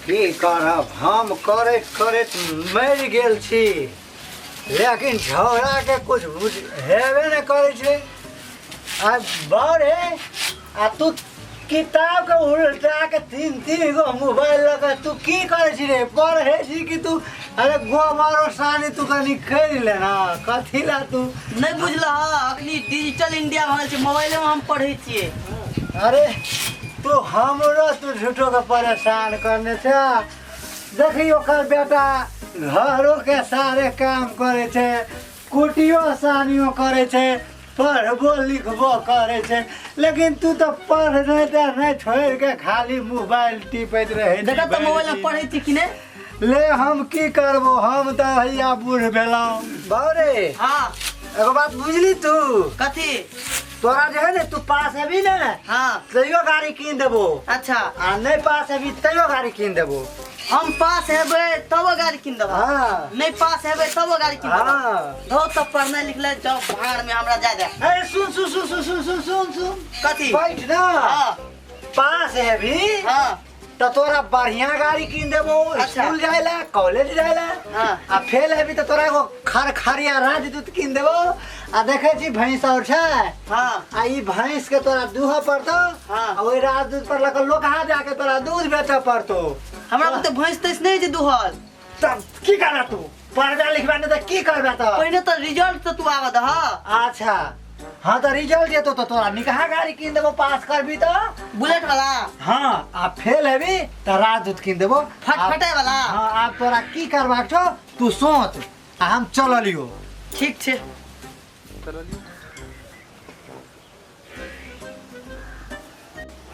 की करब, हम करैत करैत मरि गेल छी, लेकिन छौड़ाके कुछ बुझ हेबे नहि करै छै। आ बड़ हे, आ तू किताबके उल्टा के तीन तीन गो मोबाइल लऽ कऽ तू की करै छी रे? पढ़ै छी कि तू? अरे गोबरो सानी तू कनि करि ले ना, कथी ला तू? नहि बुझलह, अखनी डिजिटल इंडिया भऽ गेल छै, मोबाइले मे हम पढ़ै छियै। अरे तू हमरो तू झूठो के परेशान करने छ। देखी, ओकर बेटा घरो के सारे काम करे छै, कुटियो सानियो करे छै, पढ़बो लिखबो करे छै, लेकिन तू तऽ पढ़ने तढ़ने छोड़ के खाली मोबाइल टिपैत रहे। देखा तऽ, मोबाइल मे पढ़ै छी कि नहि? ले, हम की करबो, हम तऽ हैया बूढ़ भेलहुँ बाबरे। हाँ। एगो बात बुझली तू? कथी? तोरा जे है ने, तू पास हेबी ने, हाँ, तैयो गाड़ी कीन देबो। अच्छा। आ नहीं पास हेबी तैयो गाड़ी कीन देबो। हम पास हेबै तबो गाड़ी कीन देबो। हाँ। नहि पास हेबै तबो गाड़ी कीन देबो। हाँ। धो, तब पढ़नाइ लिखनाइ जाओ भाड़ में, हमरा जाय दे। अरे सुन सुन सुन सुन सुन सुन सुन सुन। कथी? बैठ ना। हाँ। पास हेबी हाँ, तो तोरा बढ़िया गाड़ी कीन देबो। अच्छा। स्कूल जाय ला, कॉलेज जाय ला। हाँ। आ फेल हेबी तो तोरा एगो खरखरिया राजदूत कीन देबो। आ देखे छी भैंस और छै। हाँ। आ ई भैंस के तोरा दूह पड़तो। हाँ। आ ओहि राजदूत पर लऽ लोकहा जाके तोरा दूध बेचऽ पड़तो। हमरा बुते भैंस तैंस नहि छै दुहल। तब की करबा तू? पढ़बे लिखबे नहि तऽ की करबे तऽ? पहिने तऽ रिजल्ट तऽ तू आबऽ दह। अच्छा, हाँ, तऽ रिजल्ट जेतो तऽ तोरा निकहा गाड़ी कीन देबो, पास करबी तऽ। बुलेट वाला? हाँ, आ फेल हेबी तऽ राजदूत कीन देबो। फटफटे वाला? हाँ। आब तोरा की करबाक छौ तू सोच, आ हम चललियो। ठीक छै।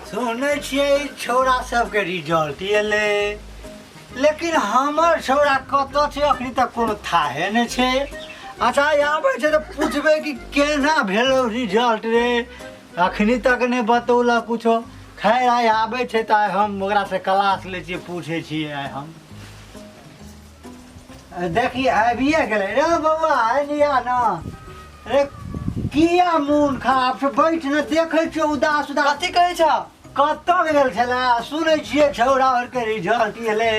सुनै छियै छौड़ा सबके रिजल्ट एलै, लेकिन हमर छौड़ा कतऽ छै, अखनी तक कोनो थाहे नहि छै। अच्छा, आइ आबै छै तऽ पुछबै कि केना भेलौ रिजल्ट रे, अखनी तक नहि बतौलक कुछो। खैर, आइ आबै छै तऽ आइ हम ओकरासँ क्लास लै छियै, पूछै छियै आइ हम। देखी, आबिए गेलै रे बौआ, एलिया न रे? किया मोन खराब छै? बैठ ने, देखै छियौ उदास उदास। कथी कहै छ? कतऽ गेल छलै? सुनै छियै छौड़ा आरके रिजल्ट एलै,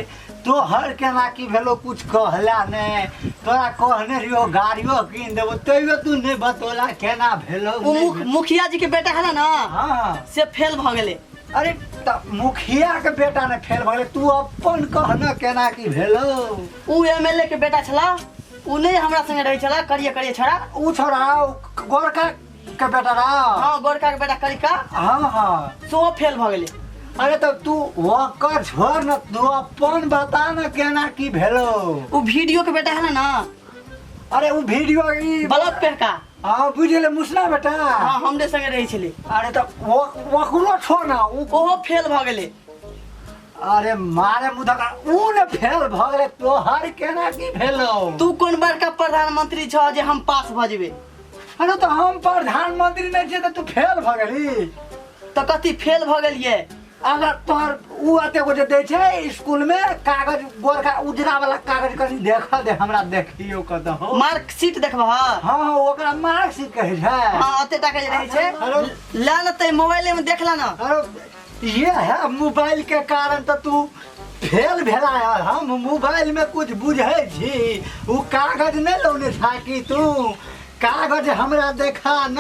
तोहर केना की भेलो, कुछ कहला नहि। तोरा कहने रहियो गाड़ियो कीन देबो, तैयो तू नहि बतौला केना भेलो। ओ मुखिया जी के बेटा है ना? हाँ। से फेल भऽ गेलै। अरे तऽ मुखिया के बेटा ने फेल भऽ गेलै, तू अपन कह ने केना की भेलो। उ एमएलए के बेटा छला, उ नहि हमरा संगे रहै छला, करिए करिए छोड़ा। उ छोड़ा गोरखा के बेटा रहा? हाँ, गोरखा के बेटा करिका। हाँ हाँ। सेहो फेल भऽ गेलै। अरे तब तू ओकर छोड़ न, तू अपन बता न केना की भेलो। उ वीडियो के बेटा है ना? अरे उ वीडियो ई बलब पेहका। हाँ, बुझले, मुसना बेटा। हाँ, हमरे संगे रहै छलै। अरे तऽ ओकरो छोड़ ना, उ ओहो फेल भऽ गेलै। अरे मारे मुदका, उ ने फेल भऽ गेलै, तोहर केना की भेलो? तू कोन बड़का प्रधानमंत्री छह जे हम पास भऽ जेबै? अरे तऽ हम प्रधानमंत्री नहि छियै तऽ तू फेल भऽ गेली? तऽ कथी फेल भऽ गेलियै? अगर तोहर उ एते गो जे दै छै स्कूल में कागज, गोरका उजरा वाला कागज, कनि देखऽ दे हमरा, देखियो कतऽ। मार्कशीट देखबह? हाँ हाँ, ओकरा मार्कशीट कहै छै। हाँ, ओते टाका जे रहै छै। अरे ले ने ते, मोबाइले में देख ले ना। अरे ये है मोबाइल के कारण तऽ तू फेल भेला यार। हम मोबाइल में कुछ बुझै छी? उ कागज नहि लौने छा कि तू? कागज हमरा देखा न।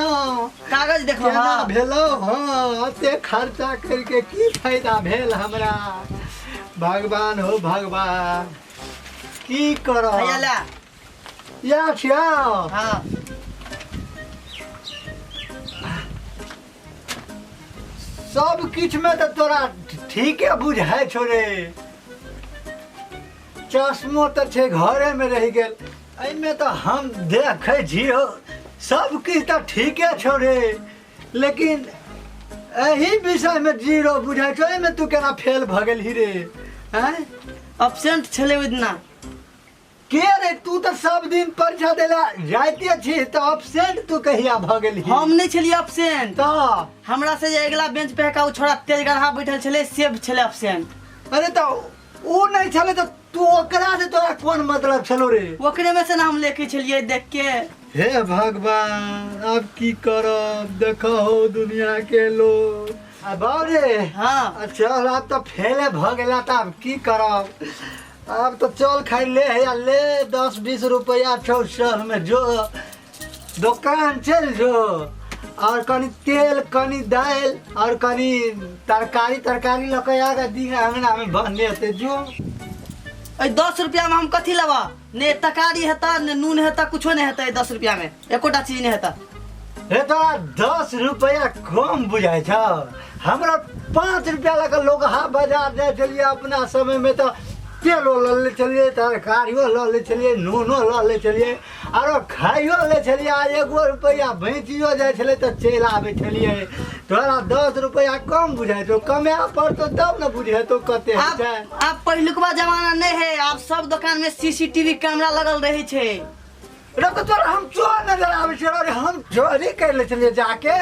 कागज देखबह? केना भेलो? हाँ, एते खर्चा करके की फायदा भेल हमरा? भगवान हो भगवान, की करब? हैया ले। या छिया। हाँ। सब किछु में तऽ तोरा ठीके बुझाइ छौ रे। चश्मो तऽ छै घरे में रहि गेल। एहिमे तऽ हम देखै छियौ, सब किछु तऽ ठीके छौ रे, लेकिन एहि विषयमे जीरो बुझाइ छौ। एहिमे तू केना फेल भऽ गेलही रे, आँय? एबसेंट छलै ओहि दिना। के रे, तू तऽ सब दिन परीक्षा देला जाइते छी, तऽ एबसेंट तू कहिया भऽ गेलही? हम नहि छलियै एबसेंट। तऽ हमरा से जे अगिला बेंच पे का ओ छोड़ा तेज गढ़ा बैठल छलै, से छलै एबसेंट। अरे तऽ उ नहि छलै तऽ तू ओकरा से तोरा कोन मतलब छलो रे? ओकरे में से ना हम लिखै छलियै देख के। हे भगवान, अब की करब? देखो दुनिया के लोग। आ बाप रे। हाँ। आ चल, आब तऽ फेले भऽ गेला तऽ आब की करब? आब तऽ चल खाइ ले है, आ ले 10-20 रुपैआ छौ, शहरमे जो, दोकान चल जो और कनी तेल, कनी दालि और कनी तरकारी तरकारी लऽ कऽ आके दी, अङ्गनामे बने हेतै, जो। एहि 10 रुपया में हम कथी लेबा? ने तरकारी हेता, ने नून हेता, कुछो नहीं हेता। 10 रुपया में एकोटा चीज नहीं हेता। हे, तोरा 10 रुपैआ कम बुझाइ छौ? हमरा 5 रुपैआ लऽ कऽ लोकहा बाजार जाइ छलियै अपना समयमे, तऽ तेलो लऽ लै छलियै, तरकारियो लऽ लै छलियै, नूनो लऽ लै छलियै, आरो खाइयो लै छलियै, आ एगो रुपैआ बचियो जाइ छलै तऽ चलि आबै छलियै। तोरा 10 रुपैआ कम बुझाइ छौ? कमाए पड़तौ तब ने बुझेतौ कते होइ आब छै। आब पहिलुकवा जमाना नहीं है। आब सब दुकान में सीसीटीवी कैमरा लगल रहे छै। रे, तऽ तोरा हम चोर नजर आबै छै? अरे, हम चोरी करि लै छलियै जाके।